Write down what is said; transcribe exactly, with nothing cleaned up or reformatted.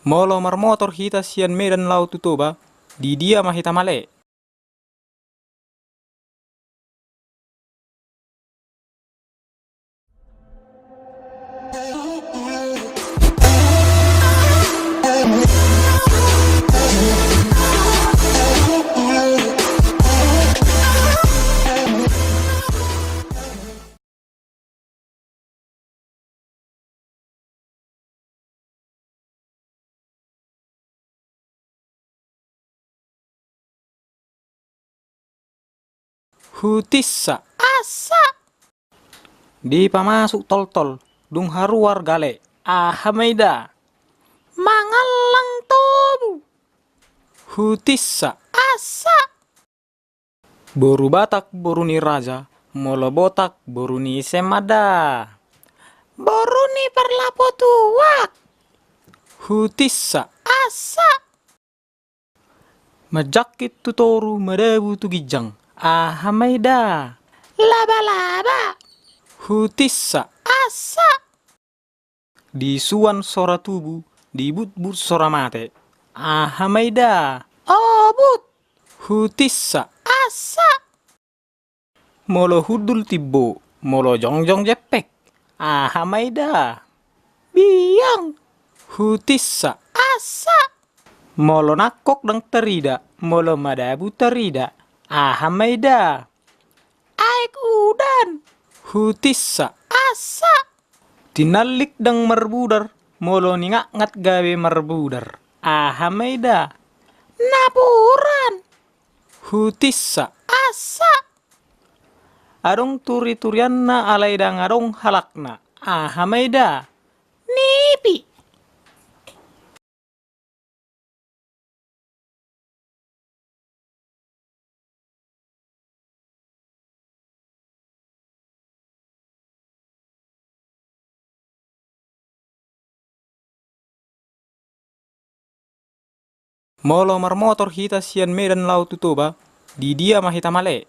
Molo marmotor hita sian Medan laho tu Toba, di dia ma hita male? Hutissa. Asa. Dipamasuk toltol, dung haruar gale, aha ma i da? Mangallang tobu. Hutissa. Asa. Boru Batak boru ni raja, molo botak boru ni ise ma da? Boru ni parlapo tuak. Hutissa. Asa. Manjangkit tu toru madabu tu ginjang, aha ma i da? Labalaba. Hutissa. Asa. Disuan sora tubu, dibutbut sora mate, aha ma i da? Obut. Hutissa. Asa. Molo hundul timbo, molo jongjong jempek, aha ma i da? Biang. Hutissa. Asa. Molo nangkok ndang tarida, molo madabu tarida, aha ma i da? Aek udan. Hutissa. Asa. Tinallik ndang marbudar, molo ningatngat gabe marbudar, aha ma i da? Napuran. Hutissa. Asa. Adong turiturianna alai ndang adong halakna, aha ma i da? Nipi. Molo marmotor hita sian Medan laho tu Toba, di dia ma hita male?